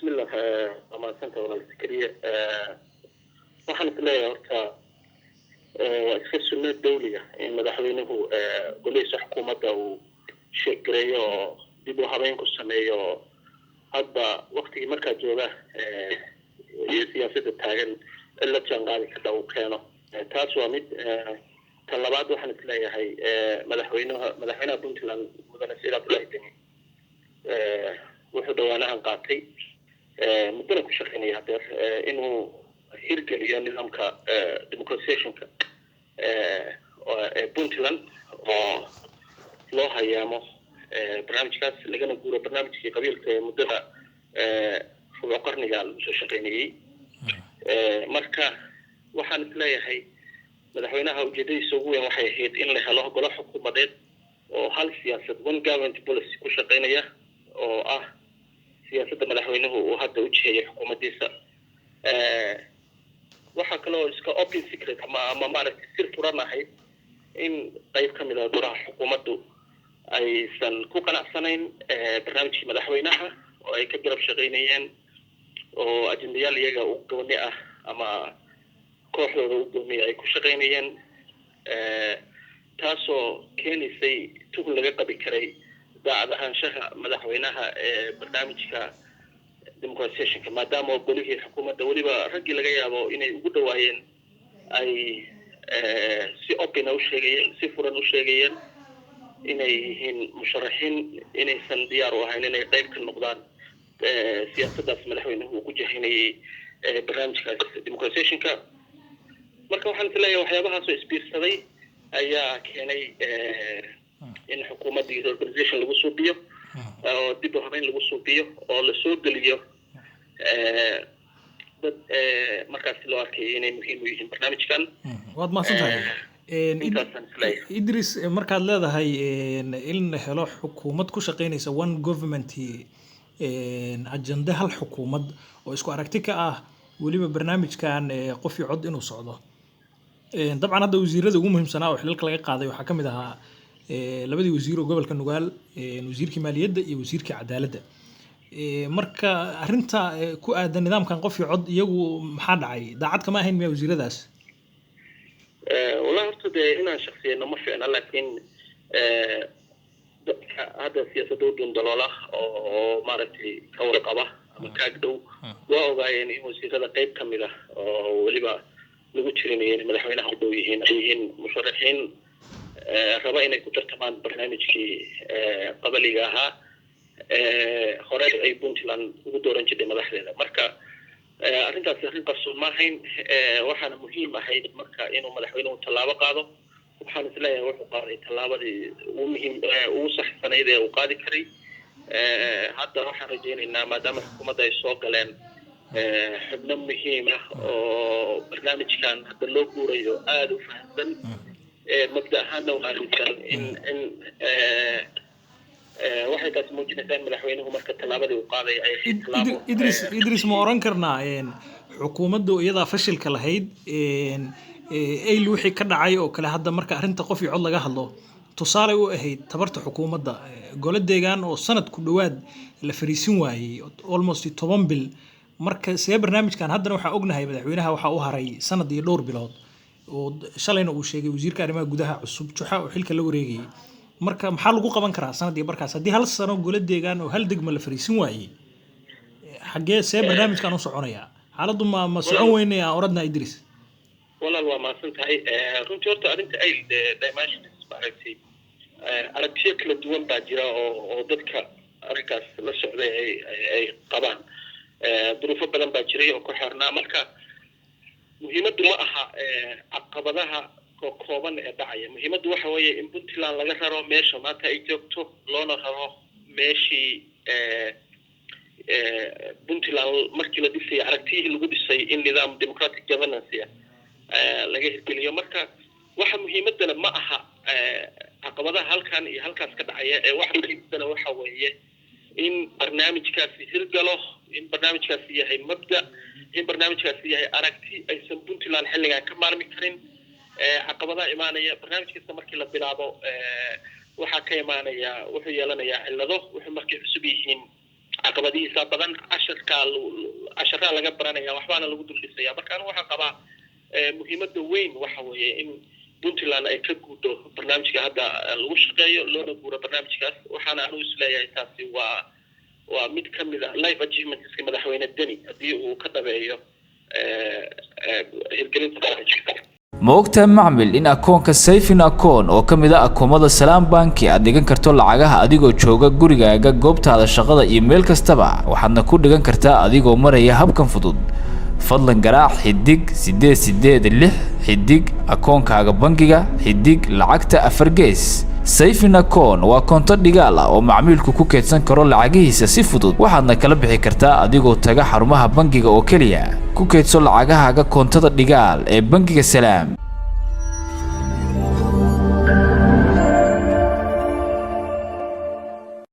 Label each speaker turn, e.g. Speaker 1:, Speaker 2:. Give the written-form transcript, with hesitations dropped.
Speaker 1: Bismillah, waa mahadsanta walaal Zakariya. Waxaan is leeyahay horta waa iska sunno dawliga in madaxweynuhu golihiisa xukuumadda uu sheeggareeyo oo dib u habeyn ku sameeyo, oo hadba waktigii markaa jooga iyo siyaasadda taagan in la jaan qaadi karta uu keeno. Taas waa mid. Tan labaad, waxaan is leeyahay madaxweynaha Puntland, mudane Saciid Cabdullaahi Deni, wuxuu dhawaanahan qaatay, muddana ku shaqaynaya hadeer, inuu hirgeliyo nidaamka democratizationka ee Puntland oo loo hayaamo barnaamijkaas, lagana guuro barnaamijkii qabiilka ee muddada rubuc qarniga lagu soo shaqaynayey. Marka waxaan is leeyahay madaxweynaha ujeedadiisa ugu weyn waxay ahayd in la helo golo xukuumadeed oo hal siyaasad, one government policy, ku shaqaynaya, oo ah siyaasadda madaxweynuhu uu hadda u jiheeyay xukuumaddiisa. Waxaa kaloo iska open secret ama maaragtay sir furan ahayd in qayb ka mid ah golaha xukuumaddu aysan ku qanacsanayn barnaamijkii madaxweynaha oo ay ka garab shaqaynayeen, oo ajendayaal iyaga u gooni ah ama kooxdooda u gooniya ay ku shaqaynayeen, taasoo keenaysay tuhun laga qabi karay daacad ahaanshaha madaxweynaha ee barnaamijka democratizationka, maadaama golihii xukuumadda weliba raggii laga yaabo inay ugu dhawaayeen ay si open u sheegayeen, si furan u sheegayeen inay yihiin musharaxiin, inaysan diyaar u ahayn inay qayb ka noqdaan siyaasaddaas madaxweynuhu uu ku jahinayay barnaamijkaas democratizationka. Marka waxaan is leeyahay waxyaabahaasoo isbiirsaday ayaa keenay in xukuumaddii organization lagu suubiyo oo dib u habeyn lagu suubiyo oo lasoo geliyo dad markaasi loo arkayay inay muhiim u yihiin barnaamijkan.
Speaker 2: Waad mahadsan tahay.
Speaker 1: Intaasaan isleeyahay.
Speaker 2: Idris, markaad leedahay in la helo xukuumad ku shaqeynaysa one government agenda, hal xukuumad oo isku aragti ka ah weliba barnaamijkan qof iyo cod inuu socdo, dabcan hadda wasiirada ugu muhiimsanaa oo xilalka laga qaaday waxaa ka mid ahaa labadii wasiir oo gobolka Nugaal, wasiirkii maaliyadda iyo wasiirkii cadaaladda. Marka arrinta ku aadan nidaamkan qof iyo cod, iyagu maxaa dhacay? Daacad kama ahayn miya wasiiradaas?
Speaker 1: Wallahi horta dee inaan shaksiyeyno ma fiicna, laakiin dadka hadda siyaasadda u dundaloola oo maaragtay ka warqaba ama kaag dhow waa ogaayeen in wasiirada qayb ka mid ah oo weliba lagu jirinayo inay madaxweynaha u dhow yihiin ay yihiin musharaxiin raba inay ku tartamaan barnaamijkii qabaliga ahaa hore ay Puntland ugu dooran jirtay madaxdeeda. Marka arrintaasi arrin qarsoon ma ahayn. Waxaana muhiim ahayd marka inuu madaxweynuhu tallaabo qaado. Waxaan isleeyahay wuxuu qaaday tallaabadii ugu muhiim ugu saxsanayd ee uu qaadi karay. Hadda waxaan rajaynaynaa, maadaama xukuumadda ay soo galeen xubno muhiim ah oo barnaamijkan hadda loo guurayo aada u fahamsan, mabda ahaanna u aaminsan, in waxay taasi muujinaysaa in madaxweynuhu marka tallaabadii uu qaaday ay ahayd tallaabo
Speaker 2: Idris, Idris, ma oran karnaa xukuumaddu iyadaa fashilka lahayd Eyl wixii ka dhacay oo kale? Hadda marka arrinta qof iyo cod laga hadlo, tusaale u ahayd tabarta xukuumadda, golo deegaan oo sanad ku dhowaad la fariisin waayey, almost 10 bil. Marka see barnaamijkan haddana waxaa ognahay madaxweynaha waxaa u haray sanad iyo dhowr bilood, oo shalayna uu sheegay wasiirka arrimaha gudaha cusub Juxa oo xilka la wareegayay. Marka maxaa lagu qaban karaa sanad iyo barkaas haddii hal sano golo deegaan oo hal degmo la fariisin waayey? Xaggee see barnaamijkan u soconaya? Xaaladdu ma socon weyne aan oradna, Idris?
Speaker 1: Walaal, waa mahadsan tahay. Runtii horta arrinta ay dimensions maaragtay aragtiyo kala duwan baa jira oo dadka arrinkaas la socday ay qabaan. Duruufo badan baa jiray oo ku xirnaa. Marka muhiimaddu ma aha caqabadaha kooban ee dhacaya. Muhiimaddu waxa weeye in Puntland laga raro meesha maanta ay joogto, loona raro meeshii Puntland markii la dhisayay aragtiyihii lagu dhisay, in nidaam democratic governance ah laga hirgeliyo. Marka waxa muhiimadana ma aha caqabadaha halkan iyo halkaas ka dhacaya, ee waxa muhiimadana waxa weeye in barnaamijkaasi hirgalo, in barnaamijkaasi yahay mabda, in barnaamijkaasi yahay aragti aysan Puntland xilligan ka maarmi karin. Caqabadaha imaanaya barnaamij kasta markii la bilaabo waxaa ka imaanaya, wuxuu yeelanayaa cillado, wuxuu markay cusub yihiin. Caqabadihiisa badan, casharkaa casharaa laga baranaya, waxbaana lagu dul dhisaya. Marka anigu waxaan qabaa muhiimadda weyn waxa weeye in Puntland ay ka guudho barnaamijka hadda lagu shaqeeyo, loona guuro barnaamijkaas. Waxaana anigu isleeyahay taasi waa mid ka mid a life achievementska Madaxweyne Deni haddii uu ka dhabeeyo hirgelinta barnaamijka.
Speaker 3: Ma ogtahay macmil in akoonka saving account oo ka mid ah akoomada Salaam Banki aad dhigan karto lacagaha adigoo jooga gurigaaga, goobtaada shaqada iyo meel kastaba? Waxaadna ku dhigan kartaa adigoo maraya habkan fudud. Fadlan garaac *886# akoonkaaga bangiga, xidig, lacagta, afar gees. Saving account waa koonto dhigaal ah oo macmiilku ku keydsan karo lacagihiisa si fudud. Waxaadna kala bixi kartaa adigoo taga xarumaha bangiga oo keliya. Ku keydso lacagahaaga koontada dhigaal ee bangiga Salaam.